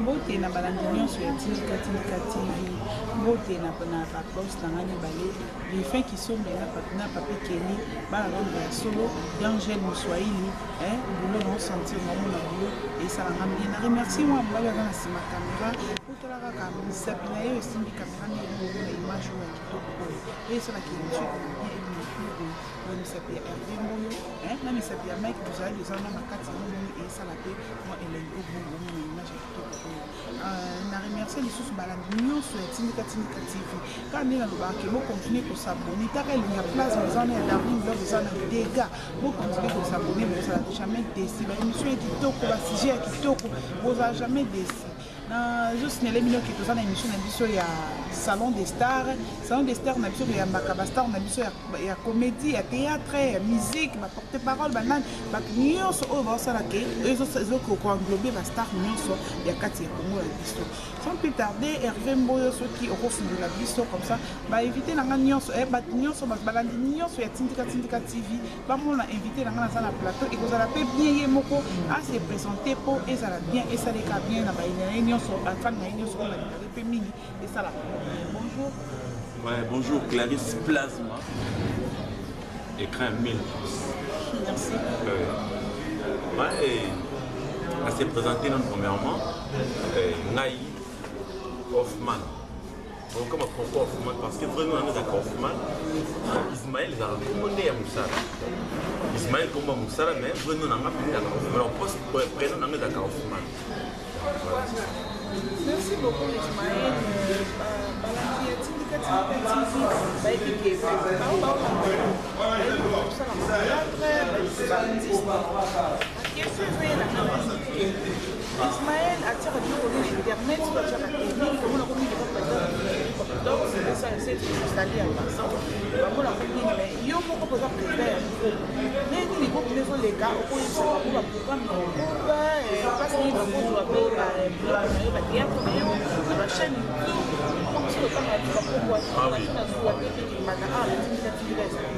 Mbote na balandi nyonso ya Tindika Tindika TV. Mbote na na ba boss na ngai mibale, Griffin Kisombe na Papi na Papi Kelly, bana Londres ya solo, Angel Muswahili, eh boulot na sentir na mona boulot et ça nga bien. Na remercier moi mobali aza na sima camera, otala kaka misapi na ye esimbi camera na ye na image oyo ya kitoko oyo. Et ça la émission bien et na misapi ya Hervé Mboyo eh, na misapi ya Mike Buzali eza wana na kati yango moni esala mpe mwa elengi oyo bongo omona image ya kitoko oyo. Na remercier lisusu balandi nyonso ya Tindika Tindika TV kaka nde nalobaka ke bocontinue kosabone taka elengi ya plasma eza wana ya Darling Love eza na dega bocontinue kosabone bozala jamais desi ba émission ya kitoko ba sujet ya kitoko bozala jamais desi. Nazo signaler bino ke toza na émission na biso ya Salon des Stars. Salon des Stars na biso toyambaka ba stars na biso ya, ya comédie, ya théâtre, ya musique, ba porte-parole, ba nani, bato nyonso oyo baosala ke ezokoenglobe ba stars nyonso ya kati ya Congo ya biso. Sans plus tarder, Hervé Mboyo soki okofungola biso comme ça, ba invité na nga nyonso, eh, bato nyonso balandi nyonso ya Tindika Tindika TV bamona invité na nga naza na plateau ekozala mpe bien ye moko a se présenter mpo ezala bien esaleka bien na bayini na ye nyonso bafani na ye nyonso oyo balingaka mpe mingi esala. Bonjour. Ouais, bonjour Clarisse Plasma, écran 1000 pouces. Merci. Ouais, à se présenter non premièrement, Ngaï Hoffman. Donc, comme pourquoi Hoffman? Parce que vraiment, on est Hoffman. Ismaël, il a un monde ya Moussala. Ismaël comme Moussala, mais vraiment, on a un Hoffman. Alors, poste prénom, on a un Hoffman. Voilà. Merci beaucoup Ismaël. Balandi ya Tindika Tindika TV bayebi ke bango baolanda kosala théâtre bandiste. Question ezoyelanga ke Ismaël atiaka biloko na internet to atiaka te mingi tomonako mingi sali ya passant bamonako mingi mais yo moko mpoza président ya groupe ndenge nini groupe nde ezoleka okoyebisa bango baprogramme na groupe place nini bakozwa mpe biloko na yo bathéâtre na yo na bachaîne YouTube mosu otanga bakombo nazwa te mpe kimata awa na Tindika Tindika ezali.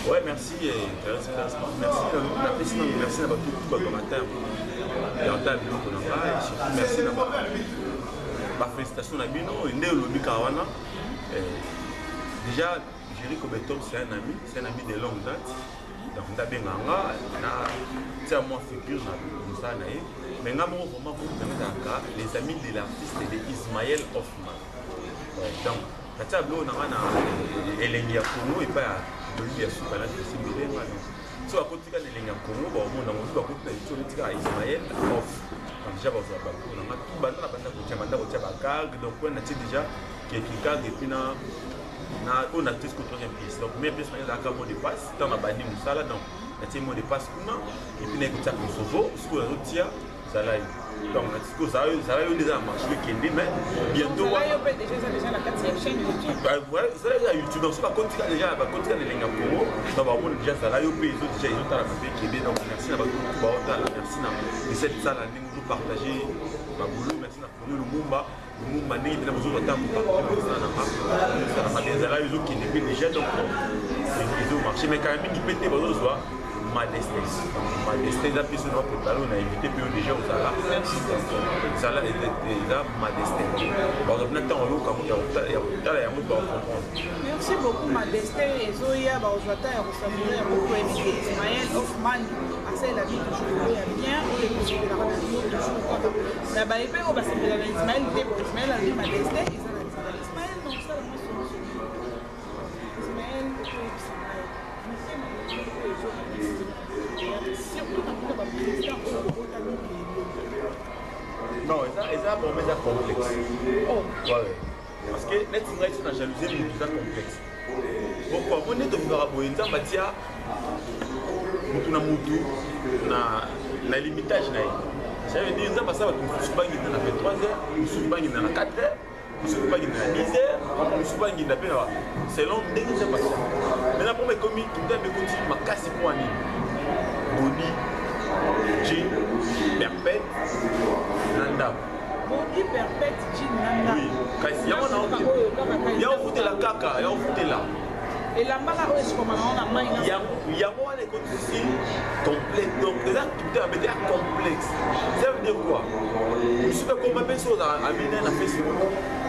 Ouais, merci Clarisse Plasma. Merci napesi nano merci na bato tout bato matin ya otala biloko na ngai, surtout merci na bafélicitation na bino nde olobi kaka wana. Déjà Jericho Betom, c'est un ami, c'est un ami de longue date. Donc ndabenga nga na tia mwa figure na mosala na ye, mais nga moko vraiment groupe na nga ezalaka les amis de l'artiste de Ismaël Hoffman. Donc natia biloko na nga na elengi ya Congo epai ya lolibi ya suka na José Milenga. Donc so bakotika na elengi ya Congo baomona yango, so bakoti na YouTube otika Ismaël Hoff. Donc déjà bazwa babiloko na nga tout banda na banda kotia banda kotia bagag. Donc kuna natie déjà quelques gag et puis na na oyo na tisco troisième pièce. Donc première pièce na ezalaka mot de passe ntango na bandi mosala. Donc natie mot de passe kuna et puis naye kotia Kosovo. Sikoyo nazotia zala yo. Donc sikoyo zala yo nde eza na marché ekende, mais bientôt zala yo zala yo ya YouTube. Donc so bakotika déjà bakotika na elengi ya Congo, donc bamona déjà zala yo mpe ezo déjà ezotala mpe ekende. Donc merci na bato baotala, merci na 17 sala ndenge ozopartage baboulot, merci na Fourni Lumumba Lumumba ndenge mpena bozozwa ntango kopartage mosala na nga ezala mabe ezala ezokende mpe déjà. Donc ezomarché, mais kala mingi mpe te bazozwa ma destin. Ma destin eza mpe soki baprépare oyo na évité mpe oyo déjà ozala ezala eza ma destin, bazwa mpena ntango oyoka ya kotala yango bacomprendre. Merci beaucoup. Ma destin ezoya, bazwa ta ya kosavoure yango po yebi ke Ismaël Hoffman asalela bi toujours oyo ya bien oyo ekosepelaka na bino toujours kaka na bayepe oyo basepela na Ismaël te. Bo Ismaël alobi ma destin eza na nzela. Ismaël na kosala mwa solution. Ismaël, okoyebisa ngai motema oyo ezobima surtout na kuna baprésident oyo bobotami lelo? Non, eza vraiment eza complexe. Oh. Ouais. Parce que neti ngai so na jalousie motu eza complexe. Pourquoi? Mo nde tobimaka boye, Nzambe atia mutu na mutu na limitage na ye. Ça veut dire Nzambe asala bato mosusu banginda na 23 heures, mosusu banginda na 4 heures, mosusu banginda na 10 heures, mosusu banginda mpe na selon ndenge Nzambe asala. Maintenant poma ekomi kinzambe ekoti makasi mpo ya nini? Boni jean perpète na ndako. Boni perpète jean na ndako. Oui, kasi yango na ya ofutela kaka ya ofutela. Elamba kaka oyo esukwamaka yango na mai. Yango wana ekotisi complexe. Donc eza kimotema mabe te, ya complexe. Ça veut dire quoi? Mosusu mpe koma mpe soki ozala amine na Facebook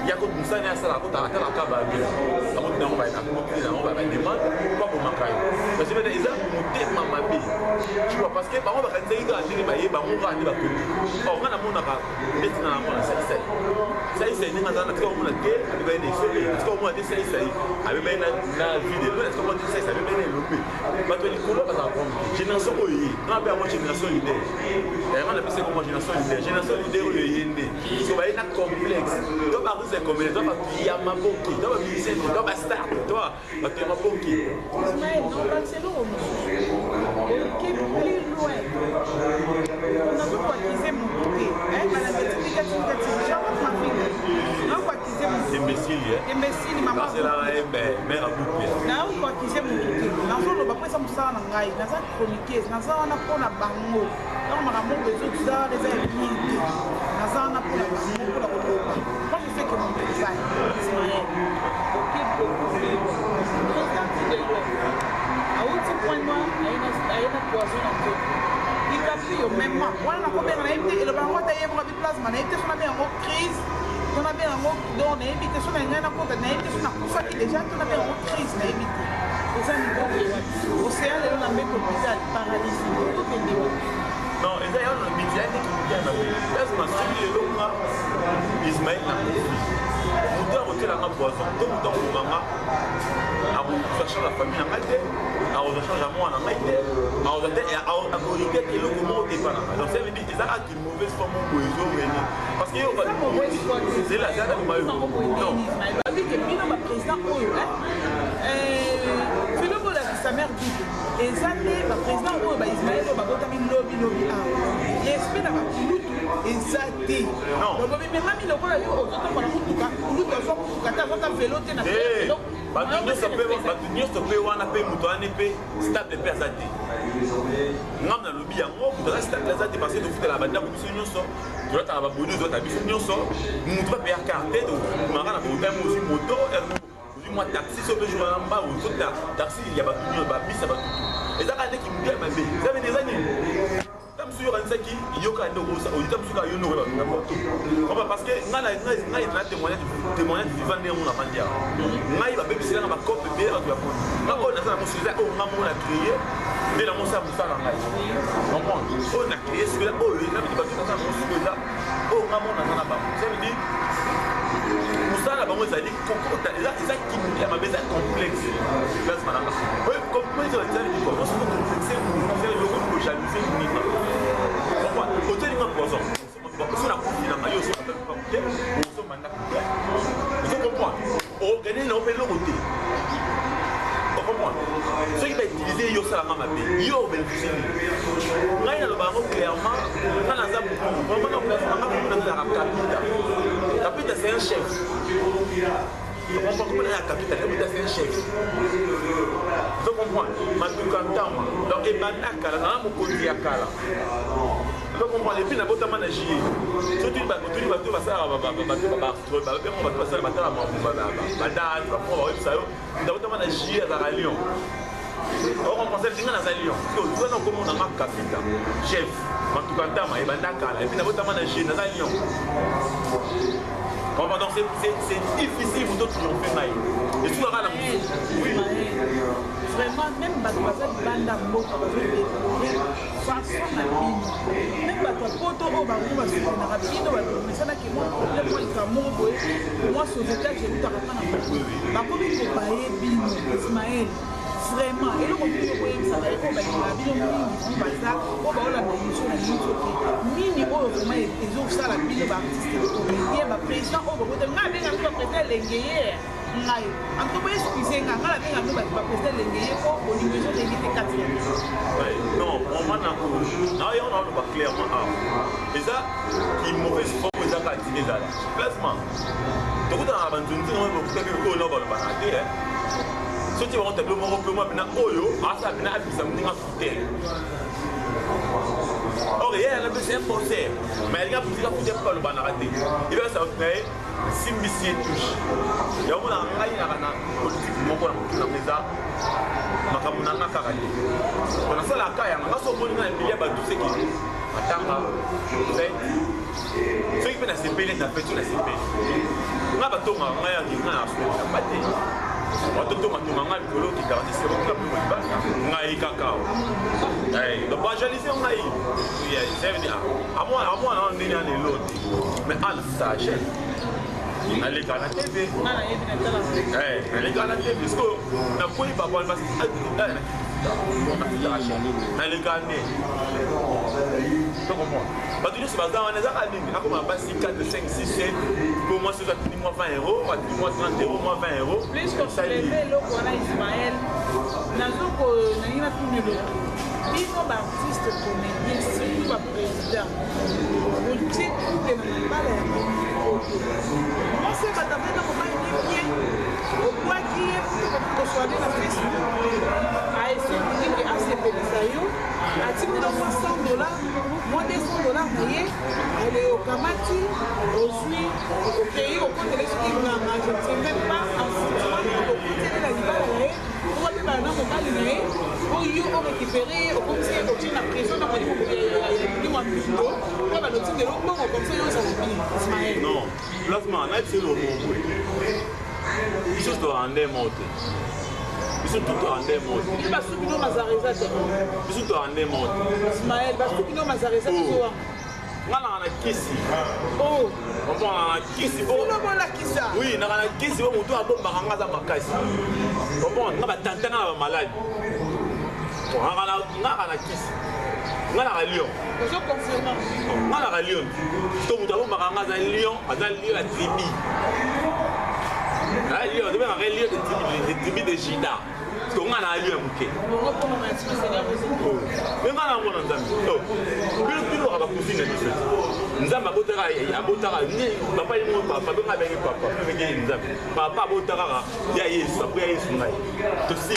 ya ko mosala ne asala, akotaka atalaka babi akoti nango, akoti nango bademande po abomaka yo, parce que eza motema mabe, tu vois, parce que bango bakanisaki kaka ndenge baye bango kaka nde bakomi. Or nga namonaka ndeti nga namona Saisai, Saisai ndenge aza na tika komona te abebai na esobe, tika komona te Saisai abebai na vide, na tika komona te Saisai abebai na elombe. Bato ya likolo bazala komte génération oyo ye nga mpe yango génération leader, yango na pesa komona génération leader, génération leader oyo ye nde so baye na complexe to baartiste comédien to bato ya maboki to bamusicien to bastar to bato ya maboki. Ismaël, nobakisa eloko mosusu, oke plus loin. Nazokoakize motu te, balanda tindika tindika tindi Charlotte Mafinga, nakoakize motu. Imbécile. Imbécile mama. Nazelaka ye mare abupe. Nakoakize motu te, nazoloba mpo eza mosala na ngai, naza chroniqueuse, naza wana mpona bango. Donc makambo oyo ezoza wana eza ya bien te, naza wana mpona bango, mpona koloba. Moi, je fais que mon travail. Ismaël, oke beaucoup plus loin. Président Tidelo awuti Point Noir, aye na poison na nzoto. DiCaprio mema wana nakobenga, nayebi te eloba yango ata ye moko abi plasma, nayebi te so nabenga yango crise to nabenga yango, donc nayebi te so na ngai nakota, nayebi te so nakufaki déjà to nabenga yango crise, nayebi te. Eza niveau wapi? Océan lelo na mbeto hôpital, paralysie, tokende wapi? Non, eza yango na miti ya ndenge mokia mabe. Lazima soki lelo nga Ismael na kofi, moto akotielanga poison to moto akobomanga, akozwa charge ya famille na ngai te, akozwa charge ya mwana na ngai te, akozwa te, akoregretter eloko moko te epa na ngai. Donc ça veut dire eza kaka mauvaise foi moko boye ezorene, parce que Eza mauvaise foi te. Zela zela koma yo. Non. Babike bino baprésident oyo filo bolakisa mare Bible, eza nde baprésident oyo baismael oyo babotami lobi lobi awa, respect na bakulutu eza te. Non. Donc bimemami lokola yo ozotombola motuka, kulutu azwa motuka te, azwaka velo te na Eh, bato nyonso mpe wana mpe moto wana mpe stable mpe aza te. Ngam nalobi yango, moto aza stable aza te, parce que tofutela bandako biso nyonso, tolataka babodi, tozolata biso nyonso, moto bapeya carte, tomaka na botai, ozwi moto, ozwi mwa taxi, so mpe jour wana mbango ozota taxi ya bato nyonso, babisa bato tu. Eza kaka ndeki moto ya mabe. Eza bene, eza nini? Ta mosusu yokanisaki yoka nde oyita mosusu kaka yo nde okoyeba na poto oba, parce que ngai na témoignage vivant ndenge mona vandi awa, ngai babebiselanga bacope ebele bato ya poto. Nga oyo naza na mosusu eza oyo nga moko na créé nde na mosala mosala na ngai, comprendre? Oyo na créé sikoyo, oyo eza bidi bato naza na mosusu, eza oyo nga moko naza na bango. Ça veut dire mosala na bango ezali kokota, eza kindoki ya mabe, eza complexe. Place mananga oyo complexe ezali quoi? Complexe eloko kojalousie moninga, otelinga poison, so nakufi na ngai, yo osomba te, osomba ndako te, ozo comprendre, ogane na mpe eloko te, ocomprendre? Soki bautilize yo, osalanga mabe, yo obénéficie nini? Ngai naloba yango clairement, nga naza vraiment na place nanga, nazalaka kapita. Kapita, c'est un chef. Comprends? Ya kapita, kapita c'est un chef, ozo comprendre? Matuka ntama, donc ebanda kala, nanga mokonzi ya kala, ozo comprendre? Et puis nabotama na juillet. Soki otuni bato basalaka, bato babengo, bato basala, batala badate, bapro bayebisa yo nabotama na juillet, azalaka lion, ocomprendre? Nga naza lion, wana okomona nga kapita, chef matuka ntama, ebanda kala. Et puis nabotama na juillet, naza lion. Comprends? Donc c'est difficile pour triompher ngai. Et tout na oui. Vraiment, même bato baza libanda mboka bazodéplore façon na bino, même bato ya poto oyo bango basoutenaka bino, bamesanaki mwa problème, mwa likambo moko boye, mwa sauvetage eutaka mpa na bango, bakomi kobaye bino. Ismael, vraiment, eloko nini okoyebisaka ye oyo balingaka bino mingi, baza oyo baolanda émission na bino, soki nini oyo vraiment ezosala bino baartiste comédien, baprésident oyo babotami? Ngai abenga bino baprésident elenge ye ngai, en tout cas excuse nga, ngai nabenga bino baprésident elenge ye, po bolingo ezolenge te kati ya biso. Non, vraiment, na yo naoloba clairement awa, eza ki mauvaise foi eza kaka tina ezala placement. Tokutana na banzonzi nango, bokutaki oyo nao balobaka te, soki bango tableau moko mpe mwa mpena oyo asala mpena abimisa moninga futere. Or ye yana mpe c'est un bosseur, mais alingi afutika futi mpo balobanaka te. Ebasa na ye simbisi ye touche. Yango na ngai naka na politique moko na motu na eza makambo na nga kaka te. Po nasalaka yango nga so omoni nga na milia bato seki matanga fete soki mpe nasepeli na fete so nasepeli nga batongaka ngai yaki nga na asopelaka te batotongatonga ngai likolo okendaka te sero nga mpe libanda ngai kaka donc bajalise ngai amwana wana ndenge ana elo te mais ana sage naleka na tv naleka na tv sikoyo nakwei papa naleka nde bato nyonso baza wana ezaka nini akoma basi 4 5 6 7 po mwasi ozo atindi mwa 20 euro atindi mwa 30 euro mwa 20 euro. Plus kosouleve eloko wana, Ismael, nazoko nalingi natuna eloko. Bino baartiste comédien, surtout baprésident, botie trouble na mabala ya baoto. Mwasi batavanda mobali ne bien, obwaki ye koswane na Facebook, aesoki asepelisa yo, atindela mwa 100 $, mwa 200 $ na ye. Ale, okamati, ozwi, okei okotele soki nganga, je ne sais même pas, en sentiment okotele na libala na ye, okobebana na mobali na ye, oyo orécupéré ye, okomisi ye, otie na prison na molimo ya mbindo mpo banotindela mbongo comme ça yo ozala bien, Ismael. Non, placement nayebi se eloko moko boye. Biso tozala nde moko te, biso tu tozala nde moko te. Bino basuki no mazara eza te. Biso tozala nde moko te. Ismael, basuki no mazara eza te wana. Nga naka na kisi. Oh. Comprendre, na kisi po bino bolakisa. Oui, naka na kisi po motu abombaka nga aza makasi. Comprendre, nga batanta nga na bamaladi, ngaka na kisi, nga naka lion. Ozo confirme? Nga naka lion to moto abombaka nga aza lion, aza lion ya tribu, aza lion, tobengaka lion de tribu de Juda. To nga na lion ya moke, me nga na yango na Nzambe. Bino bino bacousine na biso, Nzambe abotaka, abotaka papa ye moko, papa benga abengi papa, mpe Nzambe papa abotaka ya Yesu, après ya Yesu ngai tosili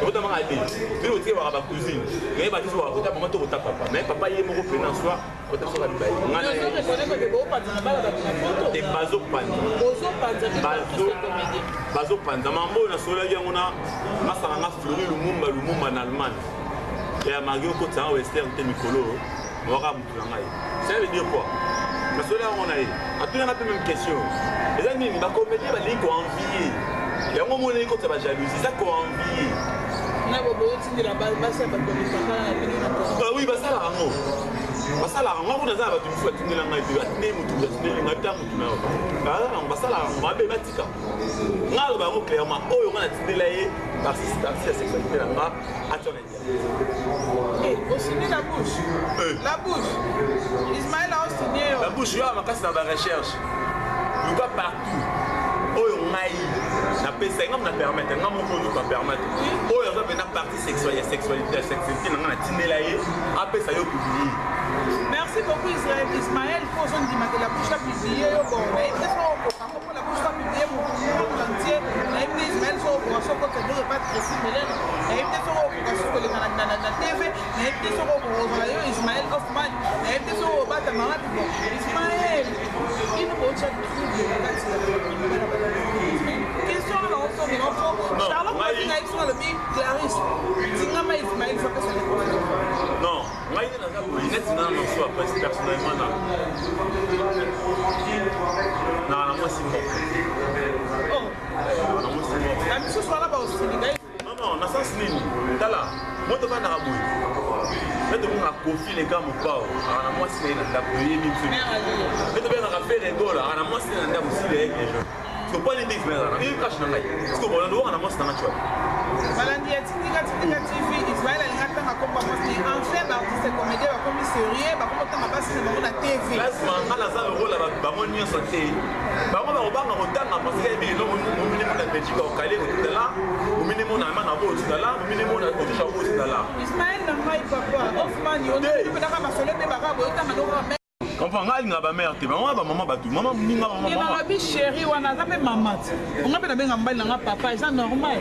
tokotamaka te. Bino otikebaka bacousine, mais bato so bakota mama to kota papa, mais papa ye moko pena soi kota soka mibali te bazopanza, bazopanza mambo oyo nasololaki yango na masala nga Flori Lumumba, Lumumba na Allemagne ya magi okotisa nga western te mikolo mowaka motu na ngai. Ça veut dire quoi? Nasoli yango na ye, atunanga mpe même question. Eza nini? Bacomédien balingi koenvie yango, omoneli kotisa bajalousie, eza koenvie. Oui, basalaka yango, basalaka yango. Kuna aza na bato mosusu batindela ngai te, atindeli motu, atindeli ngai ta motu na yo. Basalaka yango, basalaka yango mabe, batika. Ngai aloba yango clairement, oyo ngai natindela ye partie ya sexualité na nga, atia na Osigné la bouche, la bouche, Ismaël a osigné yo. La bouche yo makasi na barecherche, luka partout oyo ngai napesa nga na permettre nga moko oluka permettre oyo aza mpena partie sexuelle ya sexualité, ya sexualité na nga, natindela ye, apesa yo, publie. Merci beaucoup, Israël, Ismaël, mpo ozondimaka la bouche apublie yo. Bon, nayebi te soki okokango mpo la bouche apublie motu monde entier. Nayebi te, Ismaël, soki okoka soki okota biloko epa Tracy Melene. Nayebi te soki okoka soki koleka na TV. Nayebi te soki okozala yo Ismaël Hoffman. Nayebi te soki obatama wapi. Bon, Ismaël, bino botya trouble na kati ya question wana. Naosongela fo Charlotte Mafinga ye biso, nalobi Clarisse tingama Ismaël fo apesa réponse. Non, ngai nde naza boye neti nga na so après personnellement na mwasi moko. Na mwasi moko. Na misusu wana baosilinga. Non, non, na sens nini? Tala, moto ovandaka boye mpe tobengaka Kofi Lega Mopao, aka na mwasi na ye na ndako, oyebi biso mpe tobengaka Ferre Gola, aka na mwasi na ye na ndako, sile ye déjà topani nde Ismael azala na kashe na ngai siko bolando waka na mwasi na nga cwali. Balandi ya Tindika Tindika TV, Israel alingi atanga komba mwasi. Enfin baartiste comédien bakomi sérieux, bakomi otanga basi na bango na TV. Lasma nga naza lokola bato bango nyonso te. Bango bakobanga kotanga parce que yebi eloko momini mona Belgique okale kotutala, momini mona Allemagne abo otutala, momini mona Autriche abo otutala. Ismael na ngai, papa Hoffman, yo mpenaka masolo mpe baka boye otanga noko. Comprends nga alinga ba mère te, bango ba mama bato, mama moninga mama. Ye nalobi chéri wana aza mpe mama te. Onga mpe nabenga mobali na nga papa, eza normal.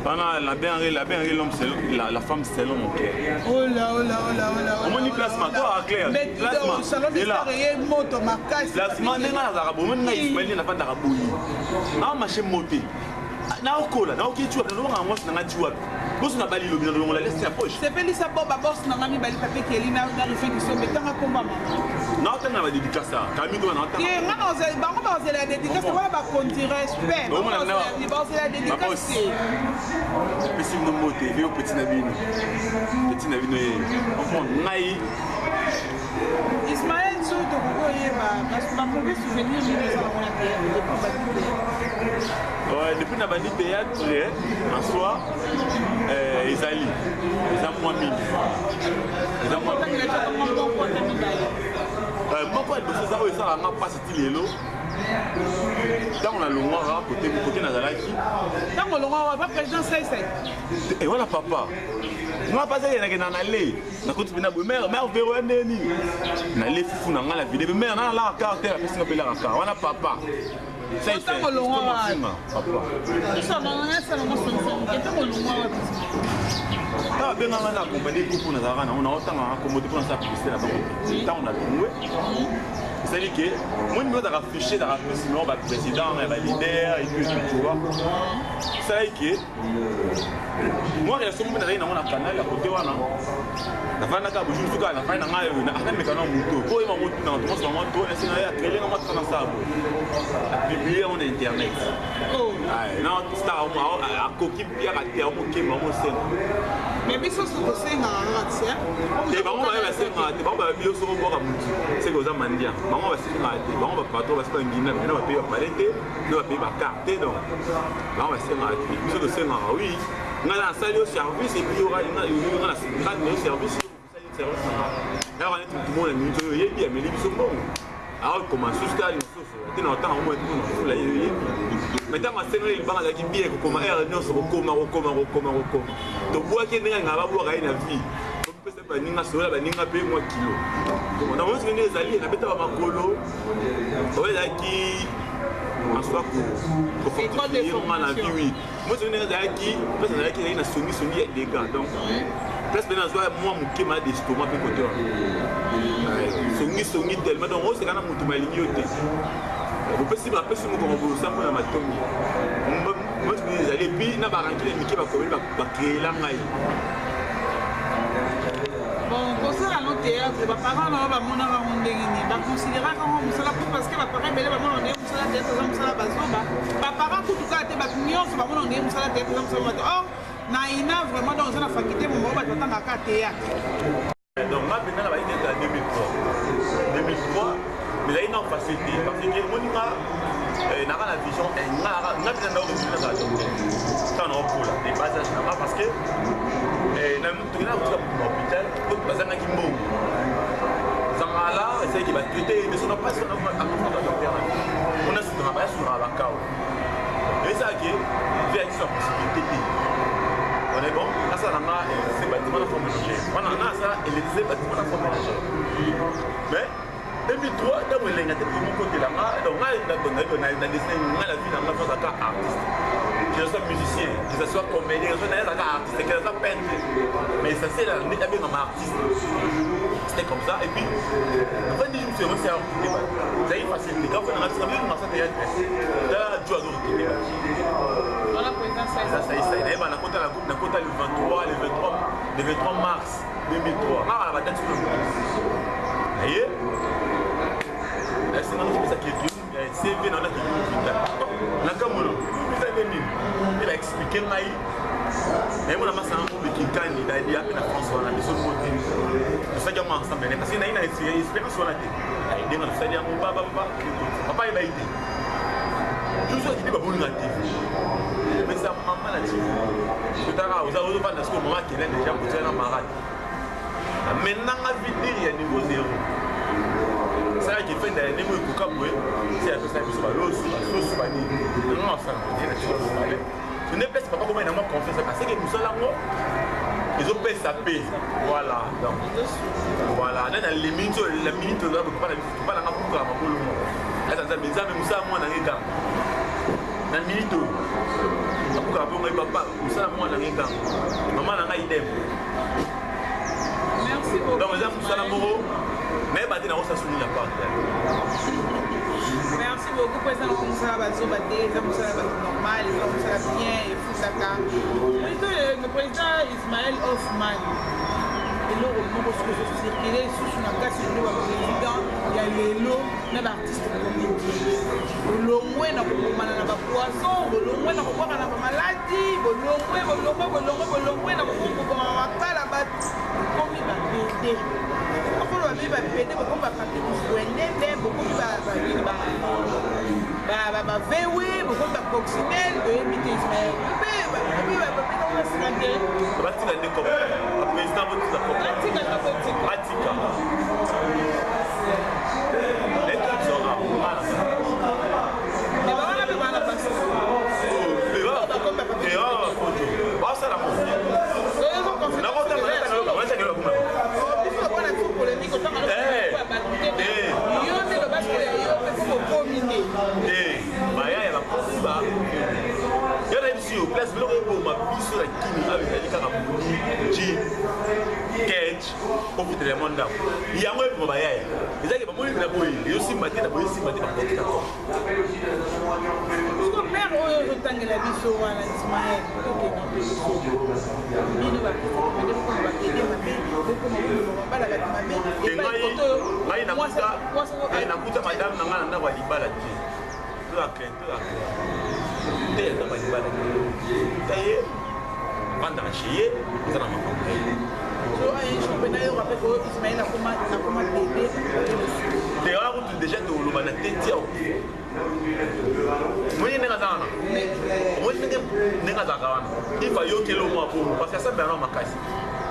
Pana la bien la bien l'homme selon la femme selon mon cœur. Oh là oh là oh là oh là. Omoni placement toi clair. Placement. Salon de star ye moto makasi. Placement ndenge nazalaka boye, omoni nga Ismaël nafandaka boye. Awa marché mote. Naokola, naoki ti wapi, nalobaka mwasi na nga ti wapi. Boso na bali lobi na longola lesi na poche. Sepelisa bo ba boss na nga mibali pape keli na na rife kisombe tanga komba mama. Na otanga ba dédicace kami ko na otanga. Ye nga na ozela bango ba ozela dédicace wana ba konzi respect. Bango na ba ozela dédicace. Pesi bino mbote, yo petit na bino. Petit na bino ye. Comprendre ngai. Ismaël soki tokoki koyeba ba mauvais souvenir nini eza nango na théâtre depuis bandi théâtre. Ouais, depuis na bandi théâtre en soi ezali eza mwa mingi, eza mwa mingi. Moko ya liboso eza oyo esalaka nga mpasi ti lelo, ntango nalongwaka kote kote nazalaki. Ntango olongwaka pa président Saisai? E wana papa nga mpasi akendakenda na le nakoti mpe na boye mare mare vero ya ndenge nini nale fufu na ngai na vide mare nana laka kar te apesi nga mpe laka kar wana papa. Ntango olongwa wapi? Ntango abenganga na accompagne groupe nazalaka nango, naotangaka kombo te mpo nasala publicité na bango te. Ntango nalongwe, esali ke moi numéro ezalaka fiche, ezalaka plus numéro baprésident ya baleader et puis tu vois, esalaki ke mwa relation moko nazali nango na canal ya kote wana. Nafandaka bojour mosusu kaka nafandi na ngai oyo nameka na moto po oyeba motu na tomoso bango to nasi na ye akrele nga mwa tana sala boye, apublie yango na internet na star akoki piaka te, amokemba amosenga. Mais biso so tosengaka kaka te. Bango baye basengaka te, bango bayebi yo soko obwaka motu seke oza mandia. Bango basengaka te, bango bapatron basi bangina na bapaye bapale te, na bapaye bacarte te, donc bango basengaka te. Biso tosengaka, oui. Ngai nasali yo service et puis nga na yo service, osali service na nga. Yaka neti motu moko na minute oyo oyebi ameli biso mbongo, akokoma susu te, alinga soso te na otanga ngo ete na fula ye oyebi. Mais ntango asengeli libanga azalaki bien kokoma heure nyonso, kokoma kokoma kokoma kokoma, tobwaki ndenge alingaka babwaka ye na vie. Topesa baninga solola, baninga mpe mwa kilo na mosi ndenge ezali nabeta bamakolo oyo ezalaki en soi kofortifie nga na vie. Oui, mosi ndenge ezalaki place azalaki, ezalaki na songisongi ya dégâts, donc place mpe nazwa mwa moke ma d'estomac mpe kote wana songisongi tellement, donc oseka na motu malingi yo te, opesi bapesi mokongo boye osambo na matongi. Mosi ndenge ezali et puis na barankile mike bakomeli bakreela ngai. Bon, kosala no théâtre, baparent na yo bamonaka yango ndenge nini? Baconsidéraka yango mosala? Po parce que baparent ebele bamonaka ndenge mosala théâtre eza mosala bazoba. Baparent kutu kaka te, bato nyonso bamonaka ndenge mosala théâtre eza mosala bato. Or na ina vraiment, donc eza na faculté moko bato batangaka théâtre. Donc nga mpenza na bayi théâtre ya 2003 2003, mais ezali na facilité parce que omoni nga naka na vision nga nga mpenza na origine nazala docteur ntango naokola de bas âge na nga, parce que tokenda kotika motu na hôpital po bazangaki mbongo zangala, esalaki batraite biso na mpasi akofaka docteur na mpona sukaka bayasukaka bakao, ezalaki vie ya biso ya possibilité te. On est bon, asala nga électricité bâtiment na forme ménagère wana, nga asala électricité bâtiment na forme ménagère. Mais 2003 ntango elenga te mokotela nga, donc nga na dessin nga la vie na nga azalaka artiste, que ce soit musicien, que ce soit comédien, que ce soit nazalaka artiste, que ce soit peintre, mais essentiel nde abengama artiste. C'était comme ça. Et puis en fait je me suis remercié à recruter bato, ezali facilité quand na nga masa théâtre tala jo azo recruter bato. Wana président Saï. Saï nayeba nakota na groupe, nakota le 23, le 23, le 23 mars 2003. Ngaka na badate sikoyo naye nasengaki kopesa CV na wana kikuta nakamona eza nde nini mpe baexplike ngai. Nayemona masanga ngo bekinkani dadi ape na France wana, biso moko te tosali yango ensemble, parce que nayi na expérience wana te. Ayedenga tosali yango bababa, papa ayeba ye te. Jour akiti babolinga te, mais sa mama na ti totaka oza ozofanda sikoyo, mama akenda déjà kotia na marade maintenant nga vidire ya niveau zéro esalaki fenda ya ndenge ekoka boye ti apesa biso baloso basusu banini nga asala na tina bale nde place papa komai na mwa confiance parce que mosala yango. Ezopesa mpe, voilà. Donc voilà, nani alemi nso la minute oyo papa na biso, papa nanga kukaka makolo moko aza Nzambe, Nzambe mosala mwana nge kaka na minute oyo akukaka mpo ngai papa mosala mwana nge kaka mama na ngai idem. Merci beaucoup. Donc eza mosala moko nayeba te nakosala soni na part. Merci beaucoup mpo eza nango mosala bazoba te, eza mosala bato normal, eza mosala bien efutaka. Le président Ismaël Hoffman, eloko moko soki ozocircule lisusu na kati lelo, baprésident ya lelo na baartiste comédien, bolongwe na kobomana na bapoison, bolongwe na kobwaka na bamaladi, bolongwe, bolongwe, bolongwe, bolongwe na koboma makala, bato bokomi bapede, okolo babe bapede, bokomi bapapi kufwendende, bokomi banini, bavewe, bokomi bacoccinelle, toyebi te. Ismael. Batika nde kope, baprésident botika kope. Batika to botika? Batika. Neti Mais bawana mpe bana basi. Basala Biso bana biso polémique otanga ya bato te, yo nde loba sikoyo ya yo mpe po bokomi nde. Te, baya ya bakomi ba yo na biso yo place biloko eboma biso na Kini awa ezali kaka boni ji ketch ofutela yango ndako yango eboma bayaya ezalaki bamoni na boye ezosimba te, na boye esimba te, bakoti na koko. Siko mare oyo ozotangela biso wana, Ismael, tokenda mpe biso bino bapede, bokoma bapede mabe, bokoma mabala bato mabe. Ngai nakuta madame na ngai na ndako ya libala te, toyake toyake te ya ndako ya libala te, ta ye avandaka chez ye, eza na makambo na ye. So un jour mpe nayoka mpe koyo Ismael akoma pede. Te, wana kutu déjà toloba na te tia omoni ndenge aza wana, omoni ndenge azalaka wana, ifa ayokeli omwa bongo parce que asambela na makasi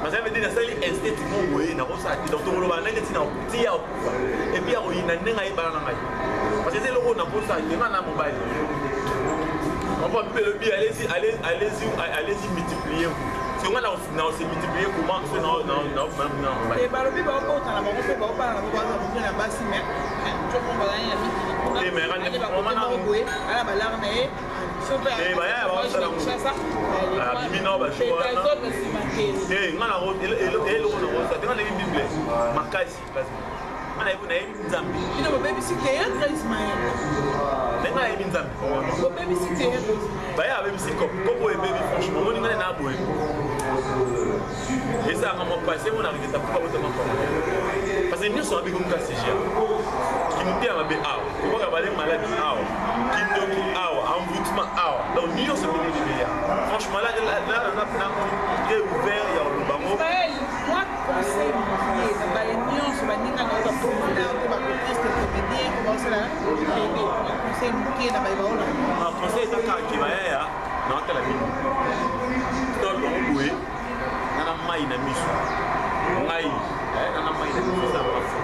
mazali mpe te, nasali instinct mo boye nakosala te. Donc tokoloba ndenge ntina ti ya kokufa et puis ya koyina ndenge ayebana na ngai parce que eza eloko nakosala te, nga na mobali. Comprends mpe elobi: allez-y, allez-y, allez-y, multipliez-vous. Parce que nga na se multiplier comment so na mobali? Balobi baobotana bango mpe baobala na bango, baza moke na basi, mais toko bazali na mikili kuna boye ala balare na ye. Abimi nao basho wana te, nga na eloko na kosa te, nga nayebi Bible makasi, nga nayebi, nayebi Nzambe. Bino bobebisi théâtre, Ismael. Ndenge nayebi Nzambe. Bobebisi théâtre. Baya abebisi kopo ebebi. Franchement, omoni ngai na boye ezalaka mwa pasi emona regeta mpoka botama kongo parce que nyonso mabe komuka cga kimiteya mabe awa, kokoka bale maladi awa, kindoki awa, envoûtement awa, donc nyonso ebelebele. Franchement, là na très ouvert ya olobango. Moi, conseil mokie na baye nyonso baninga na oyo baprésident to baartiste comédien po baosala pede, conseil mokie na baye baola. Conseil eza kaka ke bayaya na otala bino tolongo boye nana mai na miso ngai, nana mai na miso, eza mafo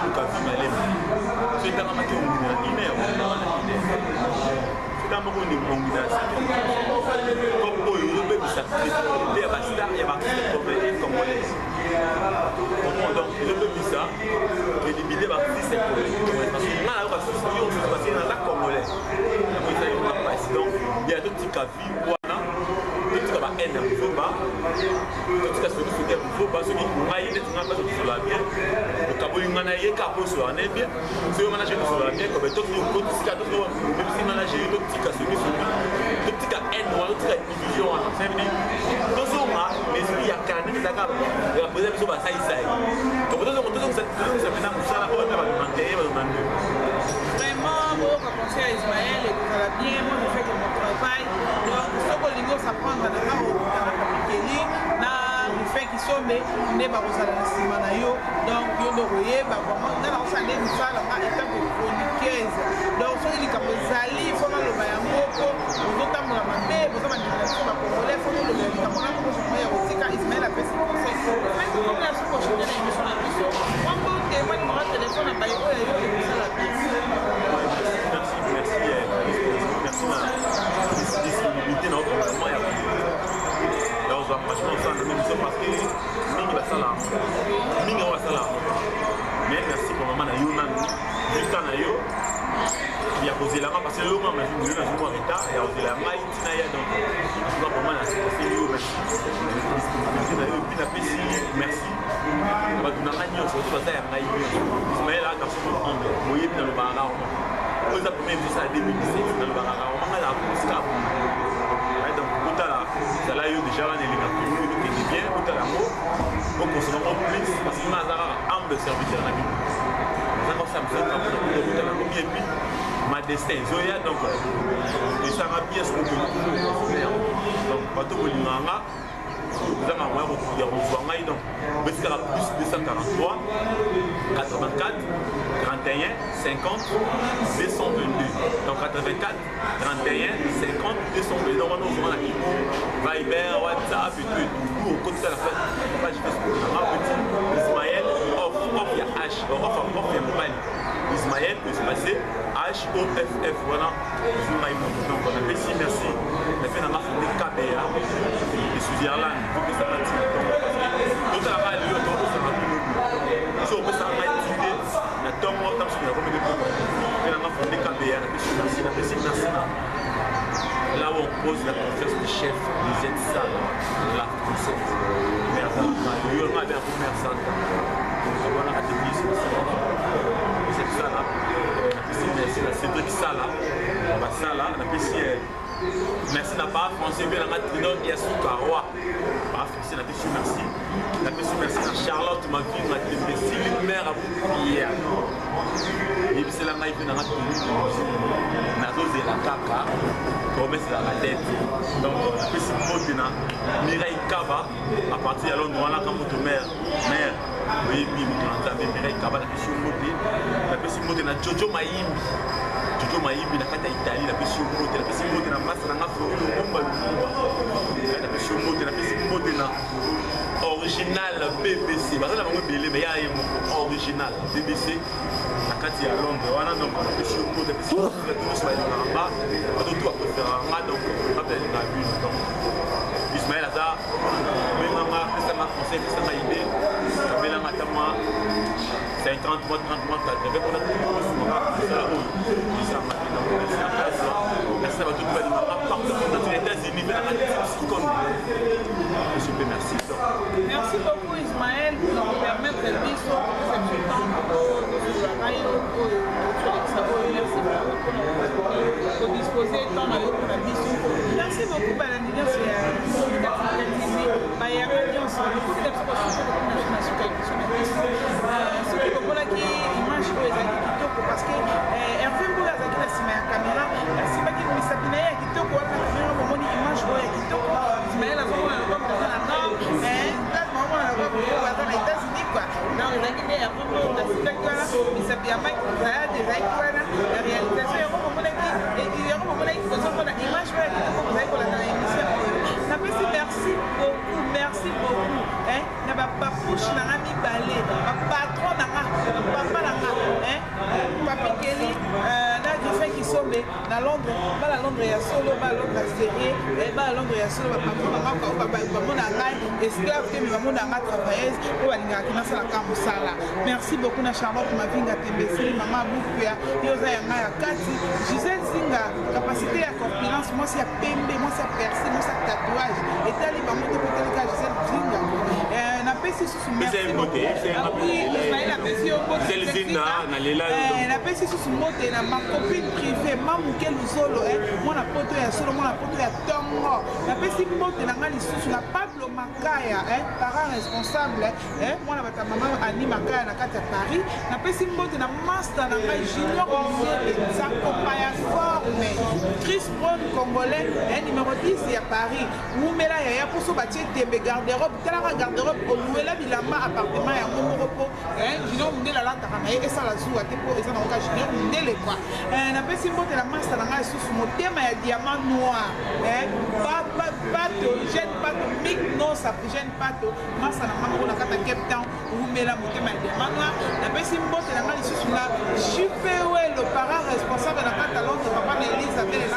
luka vi malema so etangamaki ongina na ine ongina na ine so moko ongina comme oyo ozobebisa crédibilité ya bastar ya baartiste comédien congolaise. Comprends? Donc ezobebisa crédibilité baartiste congolais parce que nga nayoka susu yo mosusu parce que naza congolais, yango ezali mwa pasi. Donc ya totika vie wana, totika bahaine ya mozoba, totika soki soki ya mozoba, soki ngai neti ngai mpasi tosola bien, okaboli ngai na ye kaka po osola na ye bien, soki ngai na jeri tosola bien kobe totika, bebisi ngai na jeri, totika soki soki, totika haine wana, totika division wana. Ça veut dire tozonga l'esprit ya kala ndenge ezalaka ya président biso basalisa ye. Donc tozongisa mpena mosala oyo ata bato 21, bato 22. Vraiment, boyoka conseil ya Ismaël, ekozala bien. Moi, je fais que mon travail. Donc soki olingi osaprendre na nga, okutana Papikeli na Rufin Kisombe nde bakozala na nsima na yo. Donc yo nde okoyeba vraiment nga nakosala nde mosala nga en tant que chroniqueuse. Donc soki likambo ezali, fo naloba yango po ozotambola mabe, boza bandeko na biso bacongolais, fo tolobela likambo na moko ya kotika. Ismaël apesi conseil. Tokomi na suko na émission na biso. Mwa mbote, mwa numéro ya telefone na baye oyo yo ekosala bien. Merci, merci, merci na disponibilité na vraiment ya Boyebi nalobaka rarement. Oyo eza première émission ya 2017, nalobaka rarement, ngai nazalaka mosika. Donc botala, ezala yo déjà wana elinga kongo ekokende bien, botala yango, bokonsoma yango plus, parce que ngai aza kaka humble serviteur na bino, naza kosala mosala kaka mpona bino. Botala yango bien, puis ma destin ezoya, donc esanga bien soki okende toujours yango. Donc bato bolingaka nga, ozanga moyen ya kozwa ngai, donc betikaka plus 243 84 31 50 222, donc 84 31 50 222. Donc wana ozwanga na Imo, Viber, WhatsApp et tout et tout. Okotisa na page Facebook na nga, petit Ismaël Off, Off ya H, Off, Off ya mobali, Ismaël espace H O F F, wana ozwi ngai moto. Donc napesi merci nape nanga fonde KBA de Switzerland, topesaka ntina ntongo, parce que totalaka lelo, tokosaka bino so opesaka ngai tinde na ntongo ntango soki nakomi nde mpe nanga fonde KBA. Napesi merci, napesi merci na là où on pose la confiance du chef Lisette Sala, la française mère yo nga bien pour mère Santa, donc wana katekisi Lisette Sala. Napesi merci na Cédric Sala, basala. Napesi merci na ba français mpe nanga Trinor ya suka roi ba français, napesi merci. Napesi merci na Charlotte Mavinga Tembe Sili, mare abukuya, yebisela ngai mpe nanga toli, nazozela kaka promesse ezalaka tete. Donc napesi mbote na Mireille Kaba à partir ya Londres wana, ka moto mare mare oyebi moto na Nzambe Mireille Kaba, napesi yo mbote. Napesi mbote na Jojo Mayimbi, Jojo Mayimbi na kati ya Italie, napesi yo mbote. Napesi mbote na masa na nga Flori Lomomba Lumumba, napesi yo mbote. Napesi mbote na original BBC, baza na bango ebele, me ya ye moko original BBC na kati ya Londres wana. Donc napesi yo mbote, napesi bato nyonso balingaka nga, bato tu bapréféraka nga, donc nga mpe nalingaka bino. Donc Ismael aza benganga, pesanga conseil, pesanga idée, kabelanga ata mwa 50, mwa 30, mwa 80 mpona kosumaka mosala oyo esanga te. Donc merci na place, merci na bato tu balingaka partout na États-Unis mpe nanga Silicon, monsieur mpe merci. Donc merci beaucoup Ismaël pour nous permettre biso kopesa biso temps tozwaka yo oyo tolekisa oyo. Merci beaucoup mpona kodispose temps na yo mpona biso. Merci beaucoup balandi nyonso ya TV, bayaka nyonso lokola biso basusu na suka émission na biso. Soki bomonaki image oyo ezalaki kitoko, parce que Hervé Mboyo azalaki na nsima ya caméra, asimbaki misapi na ye ya kitoko wana na caméra, bomoni image oyo ya kitoko. Ismael azomona lokola aza na nord, place baomona lokola aza na États-Unis quoi. Donc ezalaki nde Hervé Mboyo asimbaki wana misapi ya Mike Zayad, ezalaki wana ya réalisation yango. Bomonaki yango, bomonaki, kozomona image oyo ya kitoko bozali kolanda na émission oyo. Napesi merci beaucoup, merci beaucoup na bapapouche na nga mibale, bapatron na nga, bapapa na nga, Papi Keli na Griffin Kisombe na Londres, bana Londres ya solo, bana Londres ya série, bana Londres ya solo, bapatron na nga bamona ngai esclave te, me bamona nga travailleuse oyo balingaka nasalaka mosala. Merci beaucoup na Charlotte Mavinga Tembesili, mama Bukuya, ye oza ya ngai ya kati. Gisele Zinga, capacité ya corpulence, mwasi ya pembe, mwasi ya percé, mwasi ya tatouage, etali bango te po etalika Gisele Zinga. Napesi susu merci. Napesi susu mbote na ma copine privée Mamuke Luzolo, mwana poto ya solo, mwana poto ya ntongo. Napesi mbote na ngai lisusu na Pablo Makaya, parent responsable, mwana bato ya mama Ani Makaya na kati ya Paris. Napesi mbote na master na ngai Junior Musiele Nzakopa ya forme, Chris Brown congolais, numéro 10 ya Paris, wumela yaya. Mposo batie tembe garde-robe, talaka garde-robe, oluwela bilamba appartement yango moko mpo Junior Mundele alataka na ye, esala zuwa te mpo eza nango ka Junior Mundele quoi. Napesi mbote na master na ngai lisusu motema ya diamant noir, Pato Jeune, Pato Mik Nosa, Jeune Pato, master na ngai moko na kati ya Cape Town, wumela motema ya diamant noir. Napesi mbote na ngai lisusu na Jupe Welo, parent responsable na kati ya Londres, papa na Elizabeth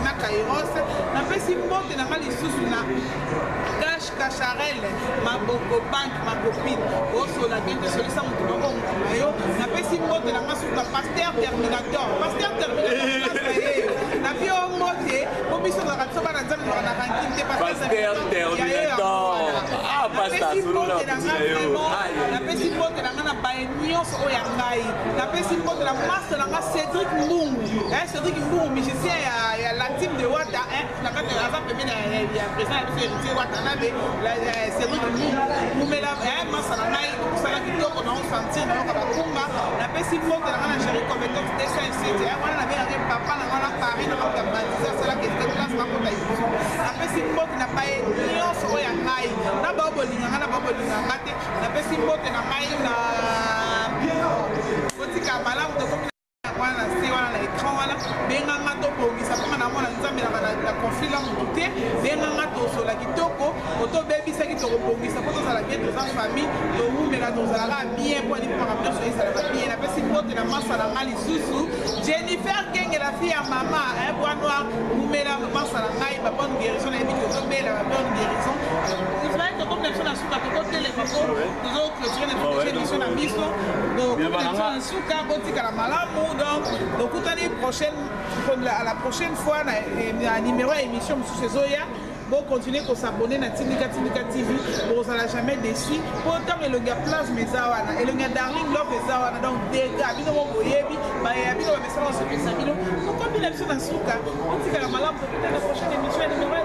na Kairos. Napesi mbote na ngai lisusu na Cash Kacharel Maboko Bank, makopine osola bien te, solisa motu moko motu na yo. Napesi mbote na ngai susu na Paster Terminator, Paster Terminator, napi yo mbote po biso tozalaka, biso bana Nzambe tozalaka na rancune te. Paster Terminator, ah. Napesi mbote na nga vraiment, napesi mbote na nga na baye nyonso oyo ya ngai. Napesi mbote na master na nga Cédric Mbungu, eh, Cédric Mbungu musicien ya, ya la team de Wata, eh, na kati aza pembeni ya, ya président ya biso Héritier Watanabe, la, eh, Cédric Mbungu mumela, eh, masa na ngai mosala kitoko na osentir na yoka bakumba. Napesi mbote na nga na Jerry Cometot 207, eh, wana nabengaki papa na nga na Paris na makambo ya baptise asalaka ezike place bakota liboso. Napesi mbote na baye nyonso oyo ya ngai na bao bolinga ngai na bao bolinga nga te. Napesi mbote na ngai na botika malamu, tokomi wana na se wana na écran wana. Benganga tobongisa mpona namona Nzambe na conflit na motu te. Benganga tosola kitoko, otobebisaki tokobongisa mpo tozala bien, toza famille, towumela, tozalaka bien mpo ani makambo nyonso ezalaka bien. Napesi mbote na masa na ngai lisusu Jennifer Kenge, la fille ya mama bois noir, wumela masa na ngai, babonne guérison, nayebi tozobela ba bonne guérison. Ismael, tokomi na biso na suka, tokotelema mpo tozoclôturer na biso émission na biso. Tokomi na biso na suka, botikala malamu. Donc tokutani prochaine à la prochaine fois na numéro ya émission mosusu ezoya. Bocontinue kos'abonner na Tindika Tindika TV, bokozala jamais déçu, mpo ntango elongi ya Plasme eza wana, elongi ya Darling Love eza wana, donc dega bino mo boyebi baya bino bamesala kosepelisa bino. Tokomi na biso na suka, botikala malamu, tokutana na prochaine émission ya numéro ya.